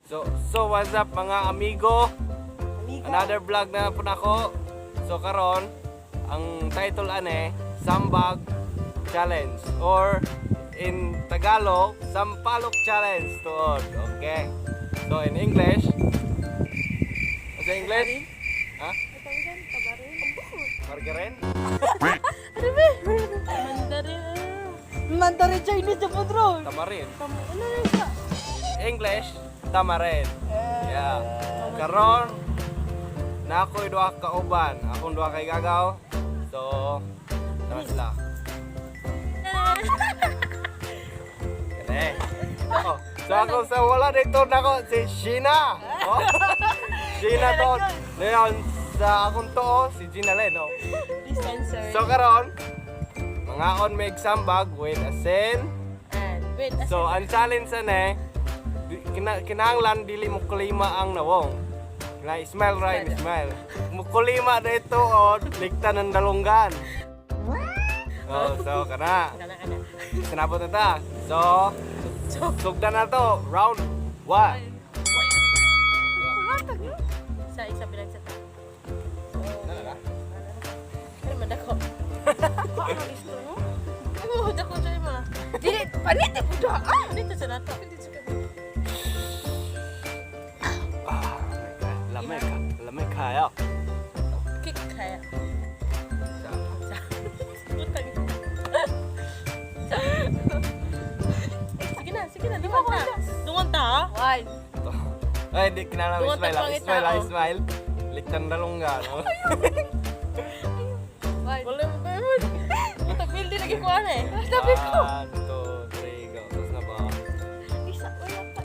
So what's up, mga amigo? Amigo. Another vlog na po nako. So karon, ang title ane, Sambag Challenge or in Tagalog, Sampalok Challenge tuod. Okay. So in English, what's in English? Ha? Margarine? Mandarin. Mandarin Chinese sa patron. Tamarin. Ano na siya? English, tamarin. Yeah. Karon, na ako'y duha ka uban. Akong duha kay gagaw. So, tara sila. Kene. Oh, so ako sa wala dito nako si Sheena. Oh. Sheena to. Ngayon sa akong tuo si Gina Len. Oh. Dispenser. So karon, mga on may sambag with asin. And wait, So ang challenge ane, kinahanglan dili mo kulima ang nawong. Kina smile right, smile. Mukulima dito o likta ng dalunggan. Oh, so kana. Kana kana. Sinabot na ta. So, sugdan na to. Round 1. Sa isa bilang sa ta. So, ano man dako? Ano gusto no? Ano dako dyan ma? Dili, panit po da. Ah! Dito sa nato. Ah, my God. Lamay ka. Lamay kayo. Kick kaya. Sa, Sa. Putang. Sa. Sige na, sige na. Dungan ta. Dungan ta. Ha? One. to. Ay, di kinahanglan Dungan ta smile. Ah. pangit Smile, ah, tao. smile. Liktan dalunggan. Oh. One. Wala mo ba yun? Puta, build din lagi ko ano eh. Sabi ko. 1, 2, 3, go. Tapos na ba? Isa, wala pa.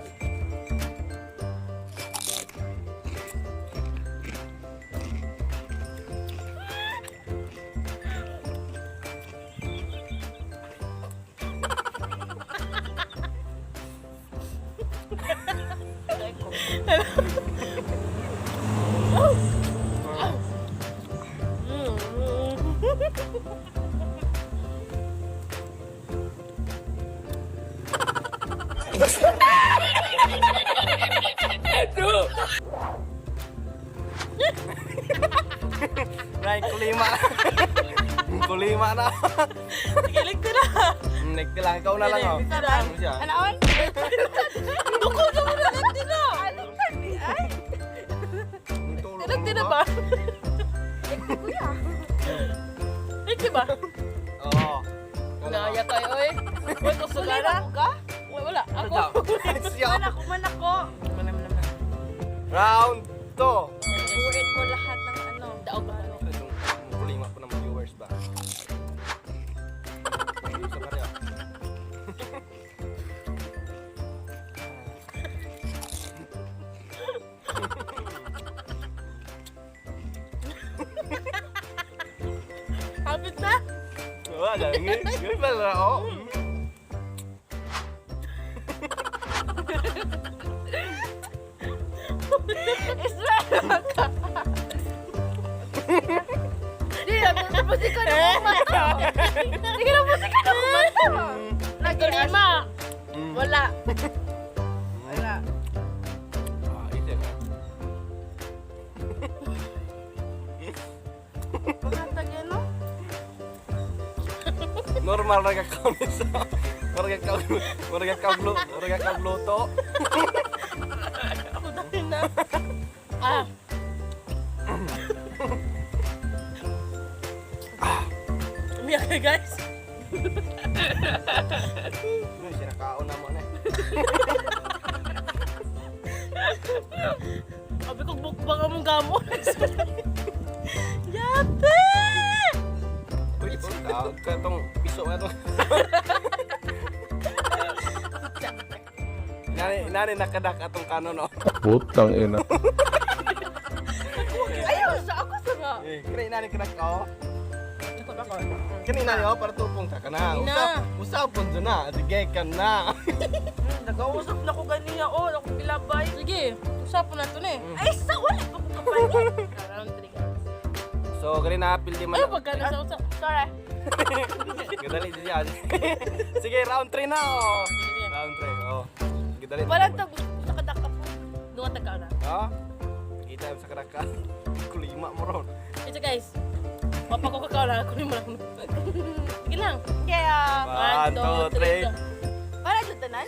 Right, kulima. Kulima na. Sige, ligti na. Nekti lang, ikaw na lang oh. Ligti na. Ano siya? Ano on? Duko na mo na, ligti na. Ano ka ni? Ay, Ang tulog Ligti mo na ba? kuya. Ligti ba? Oo. Ikaw na. Naya kayo oy. Wait, Wala usugara. ko ka? Wala, wala. Ako. Siya. Man ako, man ako. Mana, mana, mana. Round 2. Buuin mo lahat ng ano. Daog ba? Itong kulima po ng viewers ba? Sa kanya. Hapit na. Wala, ngayon pala oh. Israel ka. Di, nabusi ka na kumata. Sige, nabusi ka na kumata. Nagkulima. Wala. Wala. Ah, easy na. Pagkatag yan, no? Normal ra ka kami sa murag ka murag ka luto. Ako dahil na. Ah. Umiyak ka, guys. Uy, sinakaon na mo na. Sabi ko, bukbang among gamo. Yate! Uy, puta, katong piso na to. Nani, nani nakadak atong kanon oh. Putang ina. Ayaw, sa ako sa nga. Eh, kani nani kadak oh. Dako, dako. Kani nani oh para tupong ta kana. Ina. Usap, usapon jud na, sige ka na. Nag-uusap na ko ganiya, oh. Ako kilabay. Sige, usapon na to na eh. Ay, sa wala pa ko kapalit. Round 3, guys. So kani na pildi man. Ay, pagka nasa usap. Sorry. Gadali siya. Sige, round 3 na oh. Sige, sige. Round 3 oh. Sige, dali. Walang tag nakadaka po. No? Kita sa karaka. Kulima mo ron. Ito guys. Papa ko kakao lang. Kunin mo lang. Sige lang. Kaya, 1, 2, 3. Go. para sa tanan?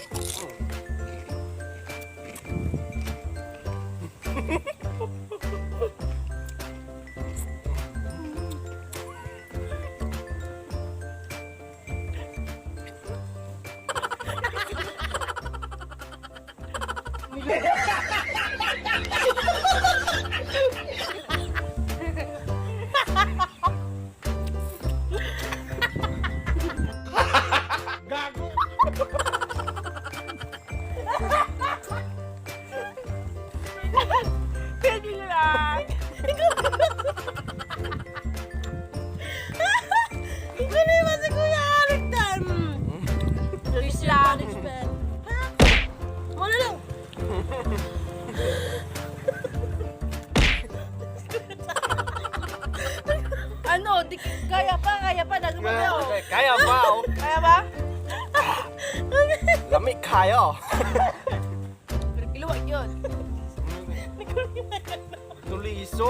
Pwede lang. Kunin mo si Kuya Eric dan. Please lang. Punishment. Ha? Wala lang. Ano, di, kaya pa, kaya pa. Nagumagaw. Kaya pa oh. Kaya ba? Lami kayo. Pero kiluwag yun. Tuliso.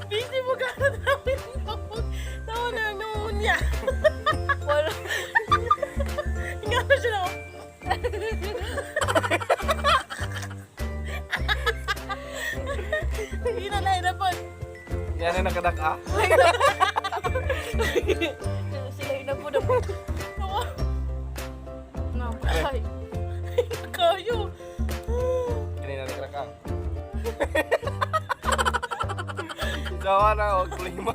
Busy mo ka na namin. Tawa na lang nung niya. Wala. Nga na siya na. Hindi na nahirapan. Yan na nakadaka. Sila yung nagpuno. Tawa. No, ay. Kayo. Kanina nakadaka. Sawa na oh, kulima.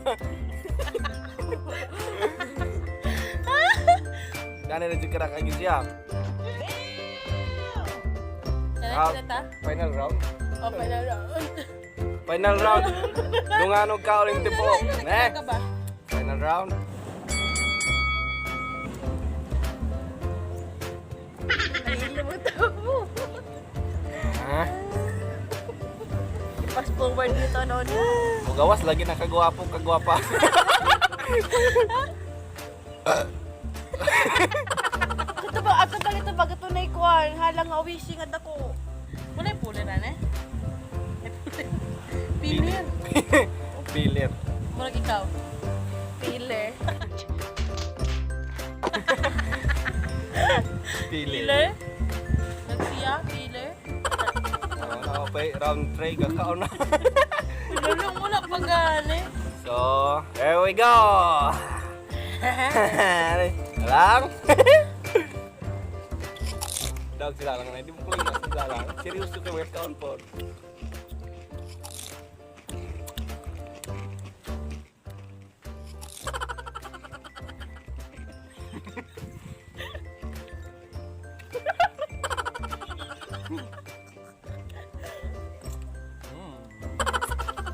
Gani na jud karaka gyud siya. Tara, sila ta. Final round. Oh, final round. Final round. Dunganog ka uling tibuok. Ne. Ka ba? Final round. Nahihilo mo. Ha? I-pass forward dito, no? Mugawas lagi na kagwapo, kagwapa. Ito ba, ato ba, ito ba, ito na ikuan. Halang nga wishing at ako. Wala yung pulir na, eh? Ay, pulir. Pilir. Pilit. Murag ikaw. Piler. Pilit. Pilir? Nagsiya? Pilir? Oh, okay, round 3 gakaon na. Lulong mo na pa gani. So, here we go. Lang. Dog sila lang na hindi mo kulima sila lang. Seryoso kay mga kaon po.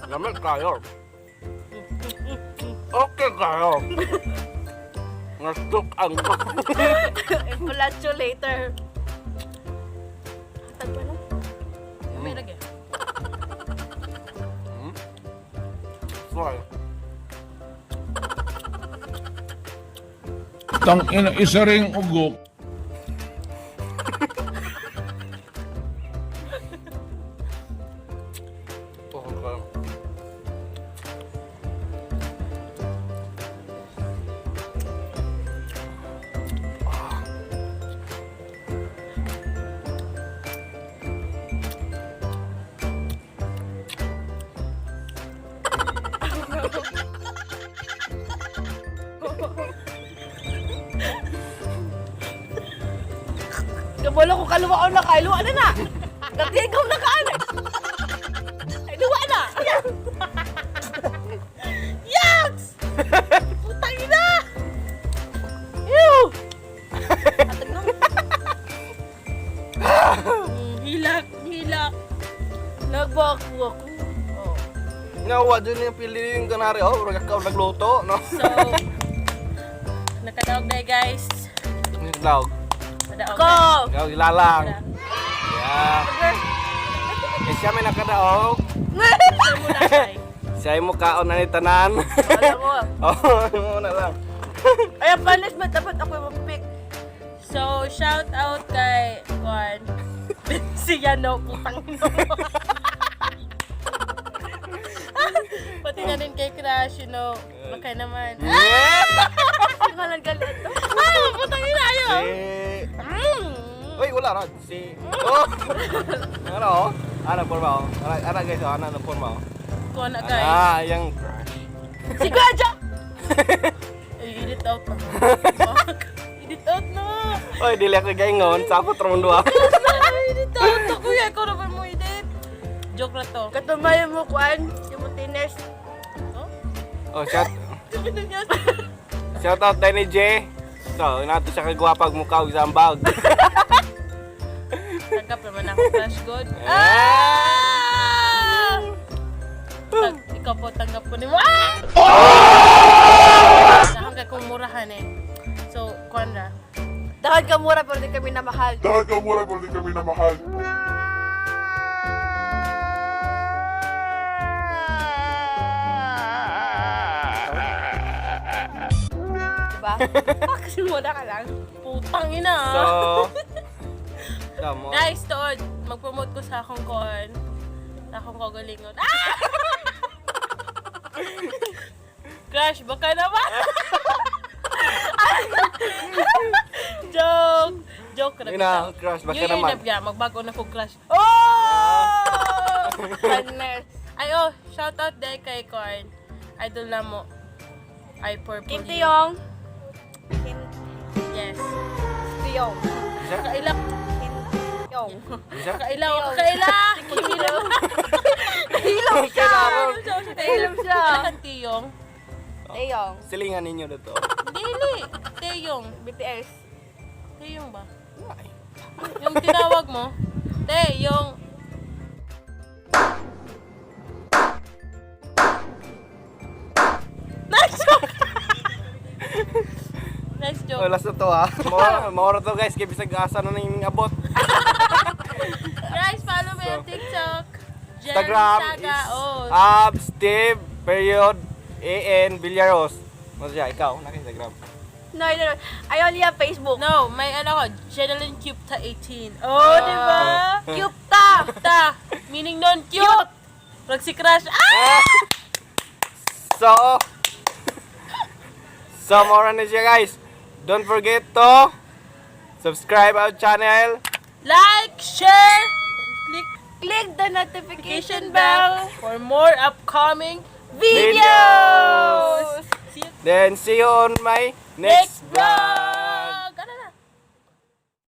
Lamig kayo. Okay kayo. Nastuk ang Impalatyo later. Hatag pa na? May lagi. Sorry. Tang ina, isa ring ugok. Okay kayo. Kabalo ko kaluwa ko na kailuwa na na. Natigaw na ka ano. Ay, luwa na. Yaks! Putang ina! Ew! Hatag na. Hilak, hilak. Nagbako ako. Oh. Nawa dun yung pili yung kanari. Oh, murag ikaw nagluto, no? So, nakadaog na eh, guys. Daog. Nadaog Ko! na. Ikaw ilalang. Yeah. Eh siya may nakadaog. Siya muna kay. Siya mo kaon na ni tanan. Alam mo. Oh, mo na lang. Ay, ang punishment. Dapat ako yung mag-pick. So, shout out kay Juan. Siya no, putang ina mo. Pati na rin kay Crush. Baka naman. Yeah! Ngalan galit to. Ah, putang ina ayaw. Si. Uy, wala ra. Si. Oh. Ano? Oh? Ana porma oh. Ana, ana guys, oh. Ana na porma oh. Kuha na guys. Ah, yang crush. Si Kuya Jo! Ay, edit out na. Fuck. Edit out na. Oy, dili ako gaingon, sapot ra mong duha. Edit out na, kuya. Ikaw na ba mo edit? Joke na to. Katumayo mo kuan, yung mo tines. Oh? Oh, shout Sabi na niya. shout out tayo ni Jay. So, nato siya kagwapag mukha og sambag. Tanggap naman ako, crush god. Ah! Ah! Ikaw po, tanggap po ni mo. Ah! Dahil kay kong murahan eh. So, kuan ra. Dahil ka mura pero di kami namahal. Dahil ka mura, pero di kami namahal. Diba? Kasi mura ka lang. Putang ina. So, so mo. Guys, tuod, mag-promote ko sa akong kuan. Sa akong kagalingon. Ah! Crush, baka naman. Joke! Joke na Yun na, crush, baka New Year naman. na biya, magbago na ko crush. Oh! Partner. Ay, oh, shout out dahil kay Korn. Idol na mo. Ay, purple. Kim you. Tiyong. Kim Yes. Tiyong. Isa? Kaila. Kim Tiyong. Isa? Kaila. Kaila. Kaila. Nahilom siya! Kailangan. Nahilom siya! Kaila kang Tiyong. Tiyong. Silingan ninyo dito. Dili. Tiyong. BTS. Tiyong ba? Yung tinawag mo. Te, yung... Nice joke! Nice Oh, joke. last na to ha. Maura, maura to guys, kay bisag asa na ning abot. Guys, follow me on TikTok. Jerry Instagram Saga. is Oh. Ab Steve period A N Villaros. Mo siya, ikaw, naka Instagram. No, no, no. I only have Facebook. No, may ano ko, Jeneline Cupta 18. Oh, di ba? Cute ta! Ta, meaning nun, cute. Pag si Crush, ah! So, so maura na siya guys. Don't forget to subscribe our channel. Like, share, and click Click the notification notification bell bell. for more upcoming Videos! videos. See you Then see you on my next next vlog!